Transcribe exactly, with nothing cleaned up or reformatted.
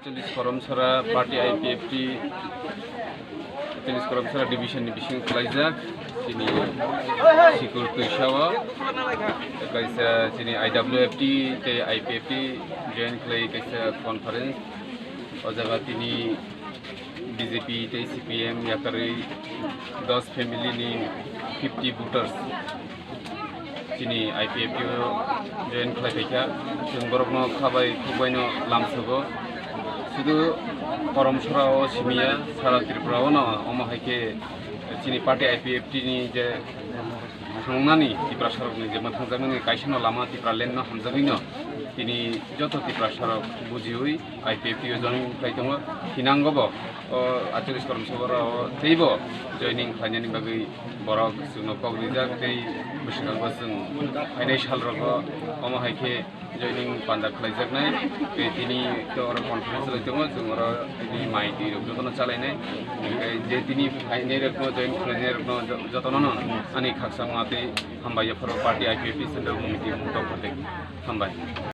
Cholish Koromsora Party I P F T, Cholish Koromsora Division ni bising khlaijak, chini Sikur Tuisao, kaisa chini I W F T tei I P F T join khlai kaisa conference, o jaga tini B J P tei C P M yakarwi dos family ni fifty voters chini I P F T o join khlai phaikha. Chwng borokno khabai khukbaino lamsogo. Sudu Koromsora o simiya, sara Tripura o no, omo hai khe chini party I P F T ni je thangnani Tiprasarokni je mwthangjaknani kaisano lama Tipraland no hamjagwino tini joto Tiprasarok bujiwi I P F T o join khlai tongo. Hinango bo o Acholish Koromsora o teibo joining khlainani bagwi borok chwngno kok rijak tei bwswkango chwng phainai salrogo omo hai khe joining panda khlaijaknai. Tei tini to oro conference lai tongo, chwng oro tini mai twi rok jotono chalainai. Hinkhe je tini phainai rokno join khlainai rokno jo-, jotono no ani khaksa ma tei hambai yapharo party I P F T central committee mungtong phatek. Hambai.